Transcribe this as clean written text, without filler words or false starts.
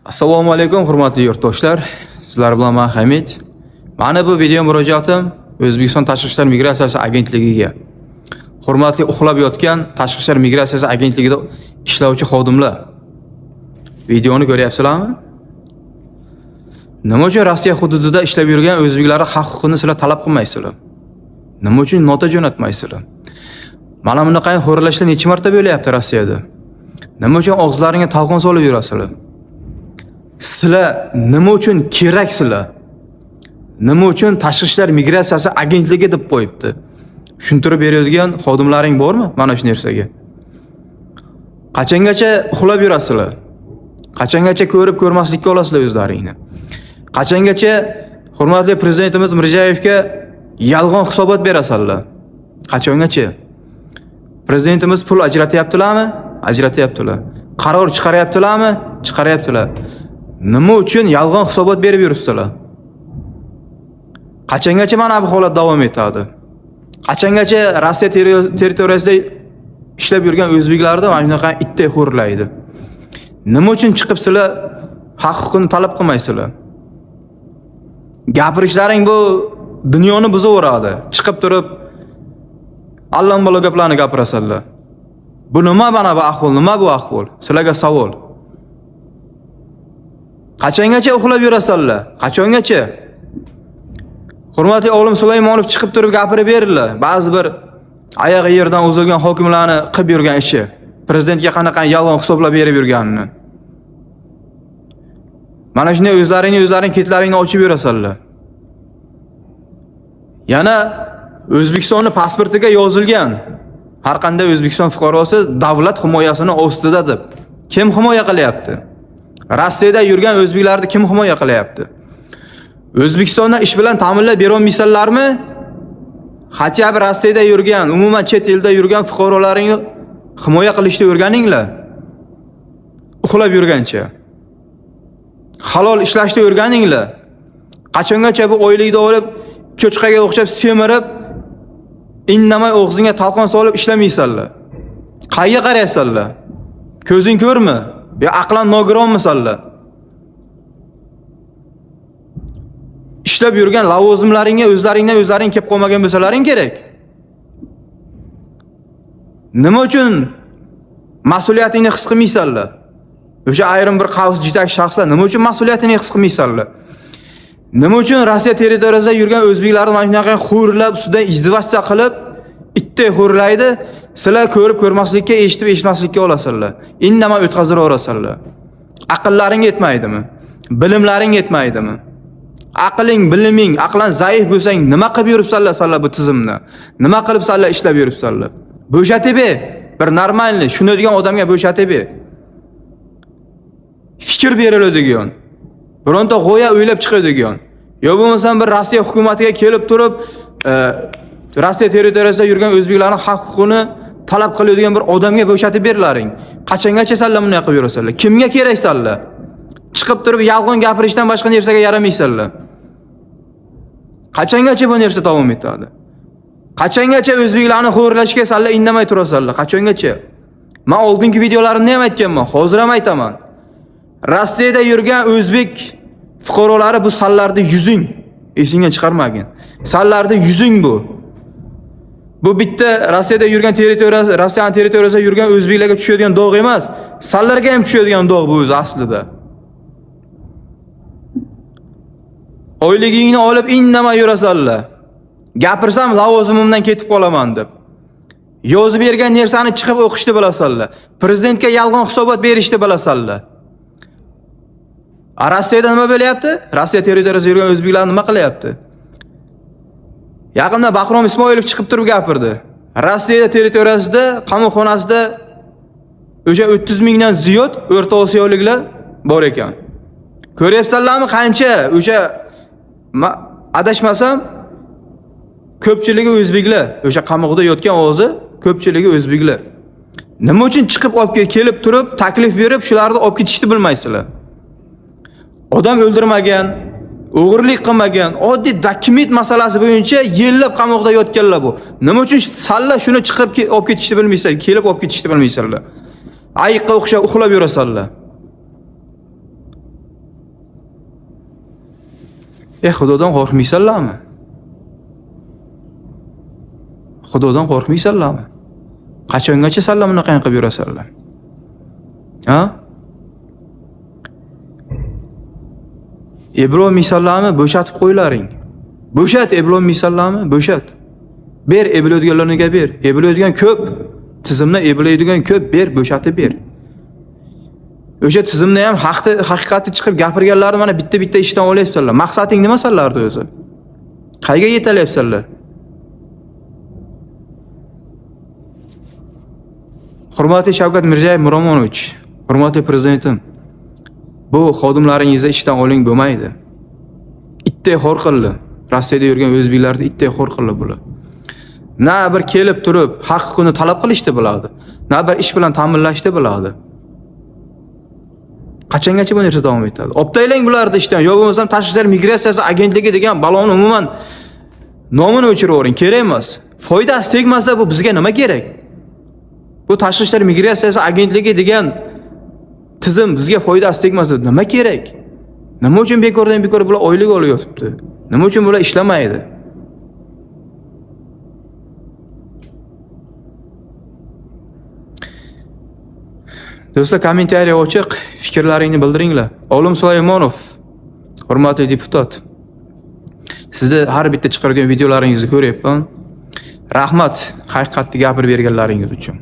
Assalomu alaykum, hurmatli yurtdoshlar. Sizlar bilan men Hamid. Mani bu video murojaatim O'zbekiston Tashqi ishlar migratsiyasi agentligiga. Hurmatli uxlab yotgan Tashqi ishlar migratsiyasi agentligida ishlovchi xodimlar. Videoni ko'ryapsizlarmi? Nima uchun Rossiya hududida ishlab yurgan o'zbeklarning haq-huquqini sizlar talab qilmaysizlar? Nima uchun nota jo'natmaysizlar? Mana bunaqa xo'rlashlar necha marta bo'lyapti Rossiyada? Nima uchun og'izlaringga talqon solib yurasizlar? Sizlar nima uchun keraksizlar? Nima uchun Tashqi ishlar migratsiyasi agentligi deb qo'yibdi? Tushuntirib beradigan xodimlaring bormi mana shu narsaga? Qachongacha uxlab yurasizlar? Qachongacha ko'rib ko'rmaslikka olasizlar o'zlaringni? Qachongacha hurmatli prezidentimiz Mirziyoyevga yolg'on hisobot berasanlar? Qachongacha? Prezidentimiz pul ajratyaptilarmi? Ajratyaptilar. Qaror chiqaryaptilarmi? Chiqaryaptilar. Nima uchun yolg'on hisobot berib yuribsizlar? Qachongacha mana bu holat davom etadi? Qachongacha Rossiya territoriyasida ishlab yurgan o'zbeklarni mana shunaqa itday xo'rlaydi? Nima uchun chiqib sizlar haq-huquqini talab qilmaysizlar? Gapirishlaring bu dunyoni buzaveradi. Chiqib turib allambalo gaplarni gapirasanlar. Bu nima mana bu ahvol? Nima bu ahvol? Sizlarga savol. Qachongacha uxlab yurasanlar? Qachongacha? Hurmatli olim Sulaymonov chiqib turib gapirib berdilar. Ba'zi bir oyog'i yerdan uzilgan hokimlarni qilib yurgan ishi. Prezidentga qanaqa yolg'on hisoblab berib yurganini. Mana shunday o'zlaringni o'zlaring ketlaringni ochib yurasanlar. Yana O'zbekistonning pasportiga yozilgan har qanday O'zbekiston fuqarosi davlat himoyasini ostida deb. Kim himoya qilyapti? Rossiyada yurgan o'zbeklarni kim himoya qilyapti? O'zbekistonda ish bilan ta'minlab bera olmaysanlarmi? Хотя бы Rossiyada yurgan, umuman chet elda yurgan fuqarolaringni himoya qilishni o'rganinglar. Uxlab yurgancha. Halol ishlashni o'rganinglar. Qachongacha bu oylikni olib cho'chqaga o'xshab semirib, indamay og'zingga talqon solib ishlamaysanlar? Qayerga qarayapsanlar? Ko'zing ko'rmi? Yo aqlan nogironmisanlar? Ishlab yurgan lavozimlaringga o'zlaringdan o'zlaring kelib qolmagan bo'lsalaring kerak. Nima uchun mas'uliyatingni his qilmaysanlar? O'sha ayrim bir qavs jitak shaxslar nima uchun mas'uliyatini his qilmaysanlar? Nima uchun Rossiya territoriyasida yurgan o'zbeklarni mana shunaqa xo'rlab, ustidan издеваться qilib, itday xo'rlaydi? Sizlar ko'rib ko'rmaslikka, eshitib eshitmaslikka olasizlar. Indamay o'tkaziraverasizlar. Aqllaring yetmaydimi? Bilimlaring yetmaydimi? Aqling, biliming, aqlan zaif bo'lsang, nima qilib yuribsanlar sanlar bu tizimni? Nima qilib sanlar ishlab yuribsanlar? Bo'shatib ber. Bir normalniy, tushunadigan odamga bo'shatib ber. Fikr beriladigan, bironta g'oya o'ylab chiqadigan, yo bo'lmasam bir Rossiya hukumatiga kelib turib, Rossiya territoriyasida yurgan o'zbeklarning haq-huquqini talab qiladigan bir odamga bo'shatib berlaring. Qachongacha sanlar bunday qilib yurasanlar? Kimga keraksanlar? Chiqib turib yolg'on gapirishdan boshqa narsaga yaramaysanlar. Qachongacha bu narsa davom etadi? Qachongacha o'zbeklarni xo'rlashga sanlar indamay turasanlar? Qachongacha? Men oldingi videolarimda ham aytganman, hozir ham aytaman. Rossiyada yurgan o'zbek fuqarolari bu sanlarni yuzing esingga chiqarmagin. Sanlarni yuzing bu. Bu bitta Rossiyada yurgan territoriyasi, Rossiyaning territoriyasida yurgan o'zbeklarga tushadigan dog' emas, sanlarga ham tushadigan dog' bu o'zi aslida. Oyligingni olib indamay yurasanlar. Gapirsam lavozimimdan ketib qolaman deb. Yozib bergan narsani chiqib o'qishni bilasanlar. Prezidentga yolg'on hisobot berishni bilasanlar. A Rossiyada nima bo'lyapti? Rossiya territoriyasida yurgan o'zbeklar nima qilyapti? Yaqinda Bahrom Ismoilov chiqib turib gapirdi. Rossiya territoriyasida, qamoqxonasida o'sha 30 mingdan ziyod O'rta Osiyoliklar bor ekan. Ko'ryapsanlarmi qancha o'sha adashmasam ko'pchiligi o'zbeklar, o'sha qamoqda yotgan o'zi ko'pchiligi o'zbeklar. Nima uchun chiqib olib kelib turib taklif berib shularni olib ketishni bilmaysizlar? Odam o'ldirmagan, o'g'irlik qilmagan, oddiy dokument masalasi bo'yicha yillab qamoqda yotganlar bu. Nima uchun salla shuni chiqib olib ketishni bilmaysan, kelib olib ketishni bilmaysanlar? Ayiqqa o'xshab uxlab yurasanlar. Xudodan qo'rqmaysanlarmi? Xudodan qo'rqmaysanlarmi? Qachongacha sanlar bunaqa qilib yurasanlar? Ha? Eplolmaysanlarmi? Bo'shatib qo'ylaring. Bo'shat, eplolmaysanlarmi? Bo'shat. Ber, eplaydiganlarga ber. Eplaydigan ko'p. Tizimni eplaydigan ko'p, ber, bo'shatib ber. O'sha tizimni ham haqiqatni chiqib gapirganlarni mana bitta-bitta ishdan olyapsanlar. Maqsading nima sanlardi o'zi? Qayga yetalyapsanlar? Hurmatli Shavkat Mirziyoyev Miromonovich, hurmatli prezidentim, bu xodimlaringizni ishdan oling bo'lmaydi. Itday xor qildi. Rossiyada yurgan o'zbeklarni itday xor qildi bular. Na bir kelib turib haq huquqini talab qilishni biladi, na bir ish bilan ta'minlashni biladi. Qachongacha bu narsa davom etadi? Olib tashlang bularni ishdan, yo bo'lmasam Tashqi ishlar migratsiyasi agentligi degan baloni umuman nomini o'chirib yuboring, kerak emas. Foydasi tegmasa bu bizga nima kerak? Bu Tashqi ishlar migratsiyasi agentligi degan tizim bizga foydasi tegmasa nima kerak? Nima uchun bekordan bekor bular oylik olib yotibdi? Nima uchun bular ishlamaydi? Do'stlar, kommentariya ochiq, fikrlaringni bildiringlar. Olim Sulaymonov, hurmatli deputat. Sizni har bitta chiqargan videolaringizni ko'ryapman. Rahmat haqiqatni gapirib berganlaringiz uchun.